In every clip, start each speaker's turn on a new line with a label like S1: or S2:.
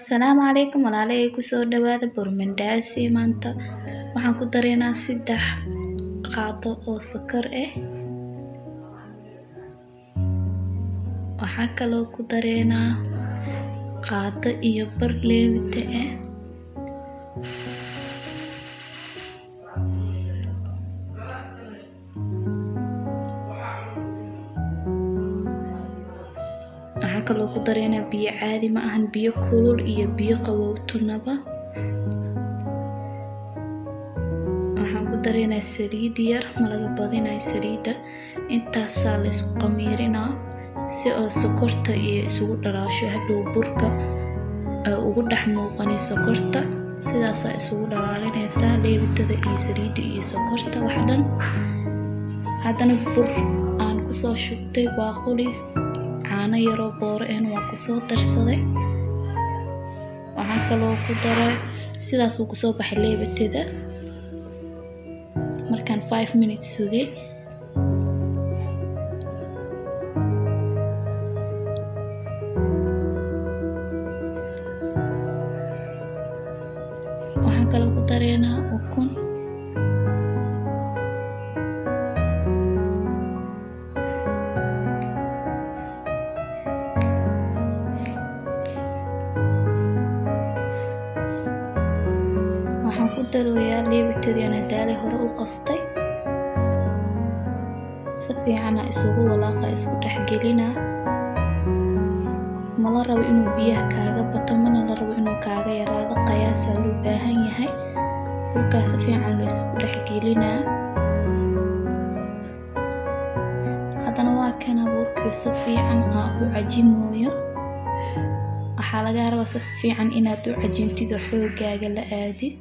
S1: Asalaamu calaykum walaalahey, kusoo dhawaada burmandaasi. Maanta waxaan ku dareynaa 3 qaado oo sokor ah. Waxaa kaloo ku dareynaa qaado iyo bar leebita ah. Waxaa kaloo ku dareynaa biyo caadi ma ahan, biyo kulul iyo biyo qabow tunaba. Waxaan ku dareynaa saliid yar, ma laga badinayo saliidda. Intaasaa la isku qamiirinaa si oo sokorta iyo isugu dhalaasho, hadhow burka ugu dhex muuqanin sokorta. Sidaasaa isugu dhalaalinaysaa leebitada iyo saliidda iyo sokorta wax dhan. Haddana bur aan kusoo shubtay baaquli, caano yaroo booro ahna waan kusoo darsaday. Waxaan kaloo ku daray, sidaas uu kusoo baxay leebitada markaan 5 minutes sugay. Waxaan kaloo ku dareynaa ukun. Waxaan ku darooyaa leebitadii aan daale hore u qastay. Si fiican isugu walaaqa, isku dhex gelina. Ma la rabo inuu biyaha kaaga bato, mana la rabo inuu kaaga yaraado, qiyaasaa loo baahan yahay. Burkaa si fiican la isku dhex gelinaa. Haddana waa kana burkii si fiican aa u cajimooyo. Waxaa laga rabaa si fiican inaad u cajintid oo xoogaaga la aadid.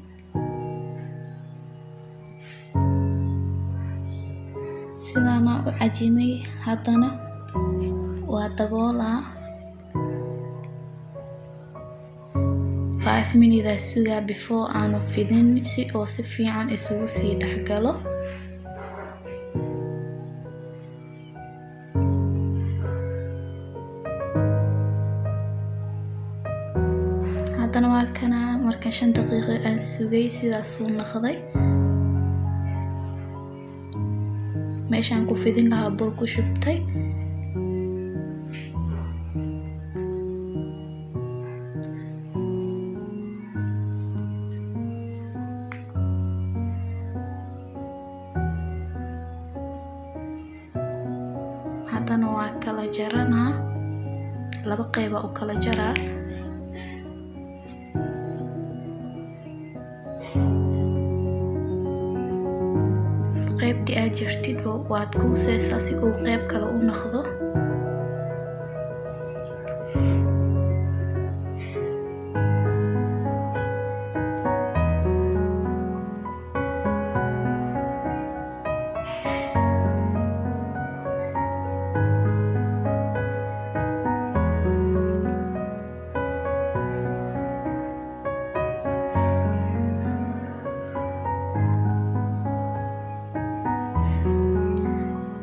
S1: Sidaan u cajimay, haddana waa daboolaa. 5 minutes sugaa before aanu fidin si oo si fiican isugu sii dhex galo. Haddana waa kana marka 5 daqiiqo aan sugay, sidaas uu noqday. Meeshaan ku fidin lahaa bur ku shubtay. Haddana waa kala jaranaa, 2 qayb u kala jaraa. Qaybtii aad jartid waad kuusaysaa si uu qayb kale u noqdo.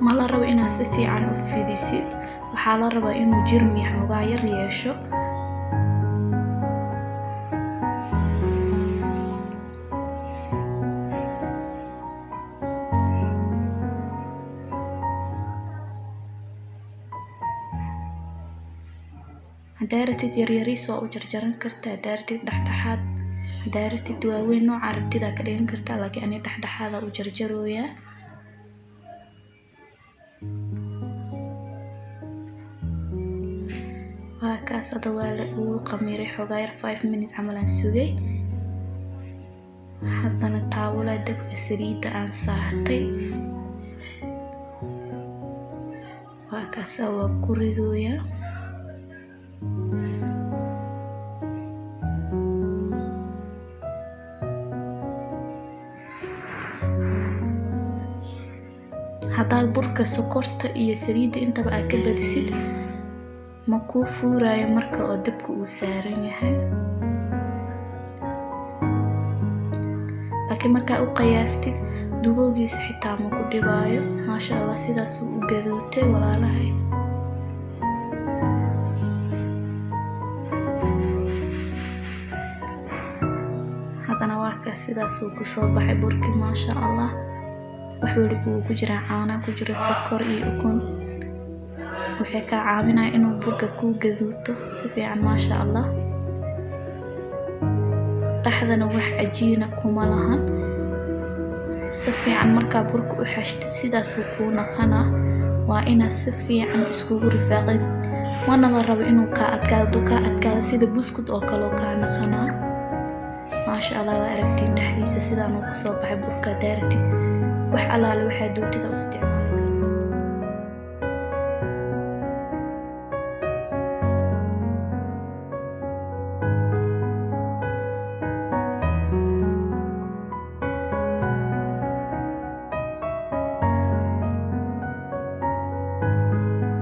S1: Ma la rabo inaad si fiican u fidisid, waxaa la rabaa inuu jirmi xoogaa yar yeesho. Haddaa rabtid yaryariis waa u jarjaran kartaa, haddaa rabtid dhexdhexaad, haddaa rabtid waaweyn, nooca rabtid aa ka dhigan kartaa, laakiin ani dhexdhexaad u jarjarooyaa. Waa kaas, hadda waa la uu qamiiray xoogaa yar, 5 minutes camal aan sugay. Haddana taawula dabka saliidda aan saartay. Waa kaas, waa ku ridooyaa. Haddaad burka sokorta iyo saliidda intaba aad ka badisid, ma kuu fuuraayo marka oo dabka uu saaran yahay. Laakiin markaa u qiyaastid, dubowgiisa xitaa ma ku dhibaayo. Maasha Allah, sidaas uu u gaduutay walaalahay. Waa sidaas uu kusoo baxay burki, maasha Allah. Wax waliba wuu ku jiraa, caana ku jiro, sokor iyo ukun. Waxay kaa caawinaya inuu burka kuu gaduuto si fiican, maasha Allah. Dhexdana wax cajiina kuma lahan. Si fiican markaa burka u xashtid, sidaasuu kuu naqanaa. Waa inaad si fiican iskugu rifaaqid. Mana la rabo inuu kaa adkaado. Hadduu kaa adkaado, sida buskud oo kale oo kaa naqanaa. Maasha Allah, waa aragtiin dhexdiisa sidaan uu kusoo baxay burka. Daaratid wax alaale waxaa doontid u isticmaal.